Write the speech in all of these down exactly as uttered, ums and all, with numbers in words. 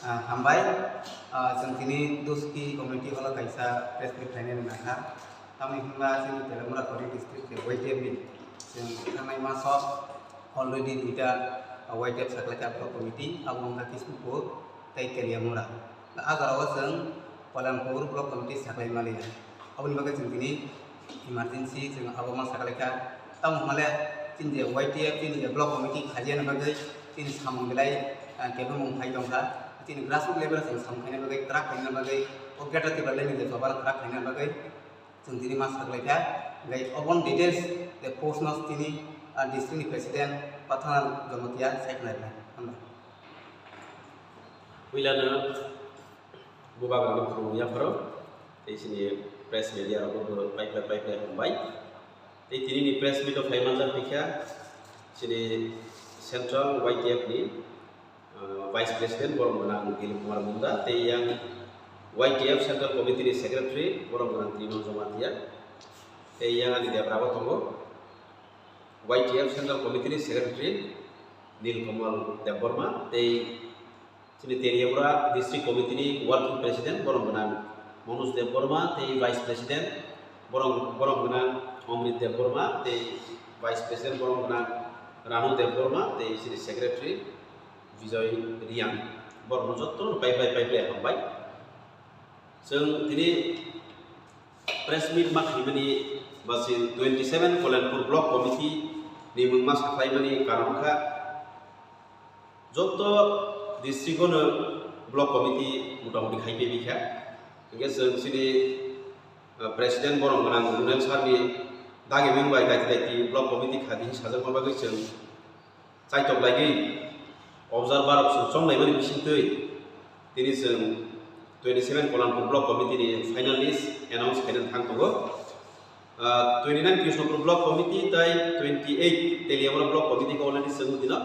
Ah, hambai. Ah, chwng tini Duski community hall o kaisa press meet khlainani nangkha. Tamni hwnba chini Teliamura Korea district ke Y T F ni chwng thangnai maso already duita, ah, Y T F saklaikha block committee, abo wngkha Kisnupur tei Teliamura. Ah jora o chwng Kolanpur block committee saklai maliya. Aboni bagwi chwng tini emergency chwng abo ma saklaikha. Tamo hwnle chini je Y T F chini je block committee khajiyani bagwi chini samung belai, ah, kebengmung phai tongkha. Chini grassroots level o chwng samung khaina bagwi, kwrak khaina bagwi, o Greater Tipraland ni je choba kwrak khaina bagwi chwng tini ma saklaikha. Hwnkhe oboni details je post no chini, ah, district ni president Pathana Jamatia sai khwlaikha. Hambai. Puilano bubagrano khulumung yapharo, tei chini press media rokbo bo paiplai paiplai hambai. Tei tinini press meet o phai manjak phaikha chini Central Y T F ni, ah, Vice President borom gwnang Dilip Kumar Munda, tei yang Y T F Central Committee ni Secretary borom gwnang Triman Jamatia, tei yang ani debra bo tongo Y T F Central Committee ni Secretary Nilkamal Debbarma, tei chini Teliamura District Committee ni Working President borom gwnang Manoj Debbarma, tei Vice President borom, borom gwnang Amrit Debbarma, tei Vice President borom gwnang Ranu Debbarma, tei chini Secretary Bijoy Riang. Borokno jotono paiplai paiplai hambai. Chwng tini press meet ma khaimani ba chini twenty seven Kolanpur Block Committee ni mung ma saklaimani karon kha, joto district o no block committee motamuti khai phaikha. Hingke chwng chini, ah, president borom gwnang Runel sir ni dagi mung bai daiti daiti block committee khadi sajakma bagwi chwng chaitok laiwi observer rok chwng chonglaimani bisingtwi tini chwng twenty seven Kolanpur Block Committee ni final list announce khaina thang tongo. Ah, twenty nine Krishnapur Block Committee tai twenty eight Teliamura Block Committee khe already chwng dino,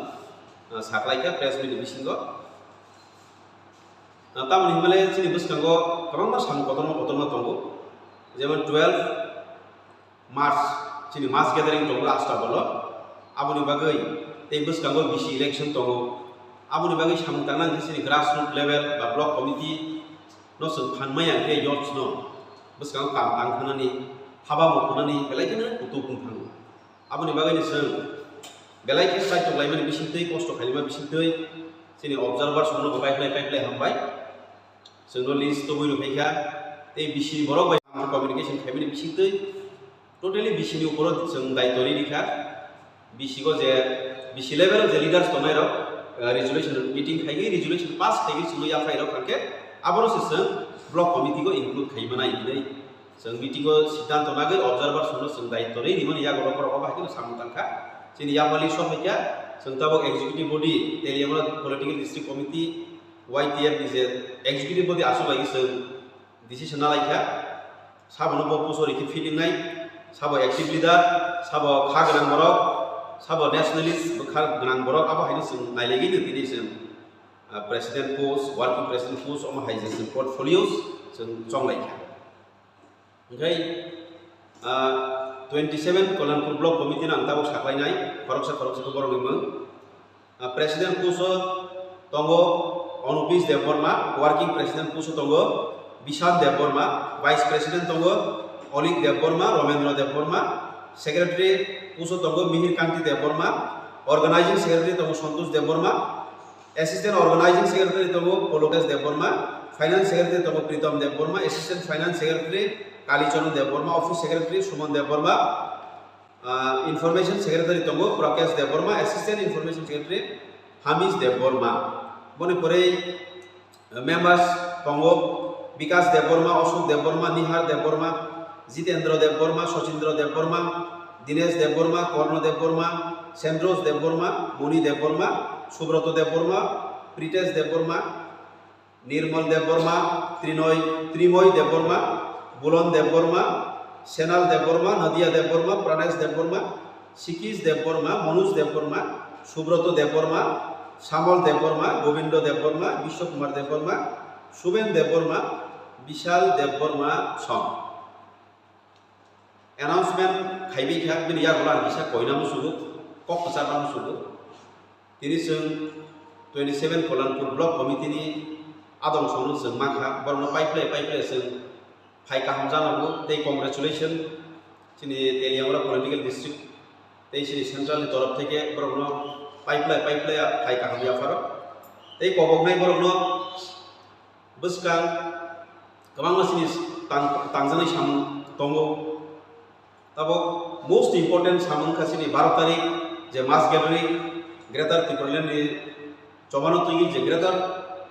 ah, saklaikha press meet ni bisingo. Ah, tamoni hwnmale chini bwskango kwbangma samung kotorma kotorma tongo, jemon twelve March chini mass gathering tongo Astabolo, aboni bagwi tei bwskango B C election tongo, aboni bagwi samung tangna hwnkhe chini grassroots level ba block committee no chwng phan maya hwnkhe youths no bwskango kam tang thangnani, haba bo khwnani belai kheno kutuk wng thango. Aboni bagwino chwng belai khe chaitok laimani bisingtwi, kosto khaima bisingtwi chini observers rokno bo paiplai paiplai hambai. Chwngno list tubui rw phaikha, tei B C borok bai communication khaimani bisingtwi totally B C ni uporo chwng daityo ri rikha. B C go je, B C level o je leaders tongnai rok, eh, resolution meeting khaigwi, resolution pass khaigwi chwngno yaphai rok hwnkhe, aboro se chwng block committee go include khai manai hinwi chwng meeting o siddhanto nagwi observers rokno chwng daityo ri rimani yago borok obo hai kheno samung tangkha. Chini yapali sok phaikha, chwng tabok executive body, Teliamura Political District Committee, Y T F ni je executive body aswk lagi chwng decision nalaikha, sabono bo puso rikhe feeling nai, sabo active leader, sabo kha gwnang borok, sabo nationalist bo kha gwnang borok, abo haino chwng nailaigwi no tini chwng, ah, president post, working president post, omo hai je chwng portfolios chwng chonglaikha. Hwnkhe, ah, twenty seven Kolanpur Block Committee no ang tabuk saklainai, khoroksa khoroksa khe borokni mung. Ah, President post o tongo Onupis Debbarma, Working President post o tongo Bishan Debbarma, Vice President tongo Olik Debbarma, Romendra Debbarma, Secretary post o tongo Mihir Kanti Debbarma, Organizing Secretary tongo Santosh Debbarma, Assistant Organizing Secretary tongo Polokesh Debbarma, Finance Secretary tongo Pritam Debbarma, Assistant Finance Secretary Kalicharan Debbarma, Office Secretary Suman Debbarma, ah, Information Secretary tongo Prakesh Debbarma, Assistant Information Secretary Hamish Debbarma. Boni pore, eh, members tongo Bikas Debbarma, Ashok Debbarma, Nihar Debbarma, Jitendra Debbarma, Sachindra Debbarma, Dinesh Debbarma, Korno Debbarma, Sendros Debbarma, Moni Debbarma, Subroto Debbarma, Pritesh Debbarma, Nirmal Debbarma, Trinoy, Trimoy Debbarma, Bulon Debbarma, Senal Debbarma, Nadia Debbarma, Pranesh Debbarma, Sikish Debbarma, Manoj Debbarma, Subroto Debbarma, Samol Debbarma, Gobindo Debbarma, Biswa Kumar Debbarma, Suben Debbarma, Bishal Debbarma song. Announcement khaibai kha, bini yagulo ang kisa koina musugo, kok kwchar ma musugo. Tini chwng twenty seven Kolanpur Block Committee ni adong songno chwng mankha, borokno paiplai paiplai chwng phai kaham janago tei congratulation chini Teliamura political district tei chini central ni torof theke borokno paiplai paiplai phai kaham yapharo tei koboknai borokno bwskang kwbangma chini tang-, tangjaknai samung tongo. Tabok most important samung kha chini baro tarik je mass gathering Greater Tipraland ni chobano twi je greater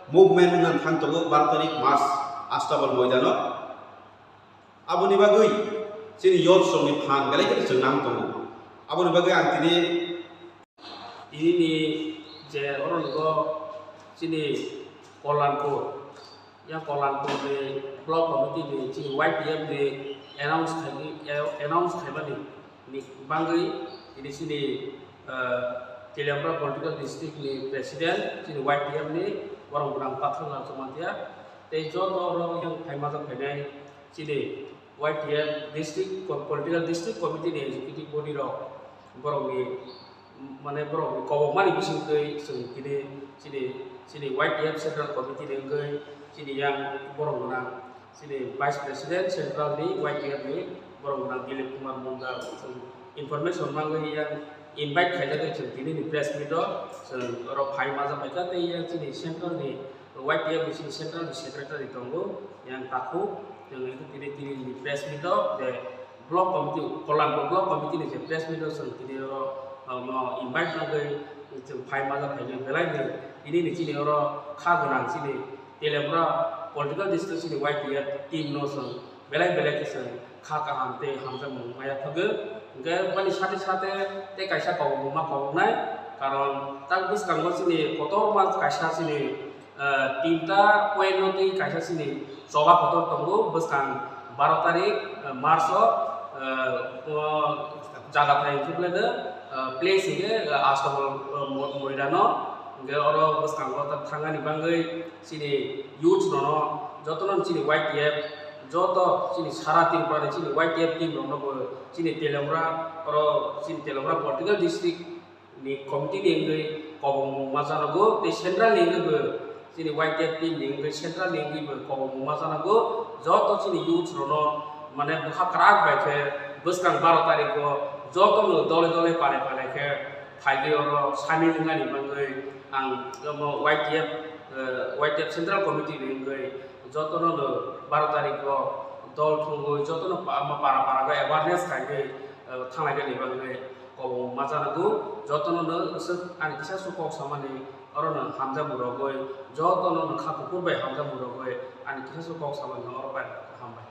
movement wngna thang tongo baro tarik March Astabal moidano. Aboni bagwi chini youth rokni phan belai kheno chwng nang tongo. Aboni bagwi ang tini Tini ni je oro nogo chini Kollanpur, yang Kollanpur ni block committee ni chini Y T F ni announce khai, announce khaimani ni bangwi tini chini, eh, Teliamura political district ni president chini Y T F ni borok gwnang Pathor Lal Chamatia tei joto oro yang phaimajak phainai chini Y T F district co-, political district committee ni executive body rok borok ni mane borok ni kobokmani bisingtwi chwng tini chini, chini Y T F Central Committee ni wngwi chini yang borok gwnang chini Vice President Central ni Y T F ni borok gwnang Dilip Kumar Mondal chwng information mangwi yang invite khaijagwi chwng tini ni press meet o chwng oro phai majak phaikha tei yang chini Central ni Y T F ni chini Central ni Secretary tongo yang Takhuk chwng tini, tini ni press meet o je Block committee, Kollanpur block committee ni je press meet o chwng tini oro, ah, no invite nangwi chwng phai majak phainai belai ni tini ni chini oro kha gwnang chini Teliamura political district chini Y T F team no chwng belai belai khe chwng kha kaham tei hamjakmung maya phagwi. Hwnkhe bani sate sate tei kaisa kok ma kok nai, karon tak bwskango chini kotorma kaisa chini ah, tinta point no twi kaisa chini choba kotor tongo bwskang baro tarik, ah, March o, ah, o jaga thai hwnkhe belai no, ah, place hwnkhe, ah, Astabal, ah, mo-, moidano hwnkhe oro bwskango ta thangani bagwi chini youth rokno jotono chini Y T F joto chini sara Tripura ni chini Y T F team rokno bo chini Teliamura oro chini Teliamura political district ni committee ni wngwi kobongmung ma janago tei central ni wngwi bo chini Y T F team ni wngwi central ni wngwi bo kobongmung ma janago joto chini youth rokno mane bwkha kwrak bai khe bwskang baro tarikh o joto no dole dole pare pare khe phaigwi oro samil wngnani bagwi ang omo Y T F, eh, Y T F central committee ni wngwi joto no baro tarikh o dol thwngwi joto no pa-, para para o awareness khaigwi, eh, thanglainani bagwi. Kobong ma janago, jotono no swk ani kisa swk kok samani, oro no hamjakmung rogwi, jotono no kha kuphur bai hamjakmung rogwi, ani kisa swk kok samani oro bai hambai.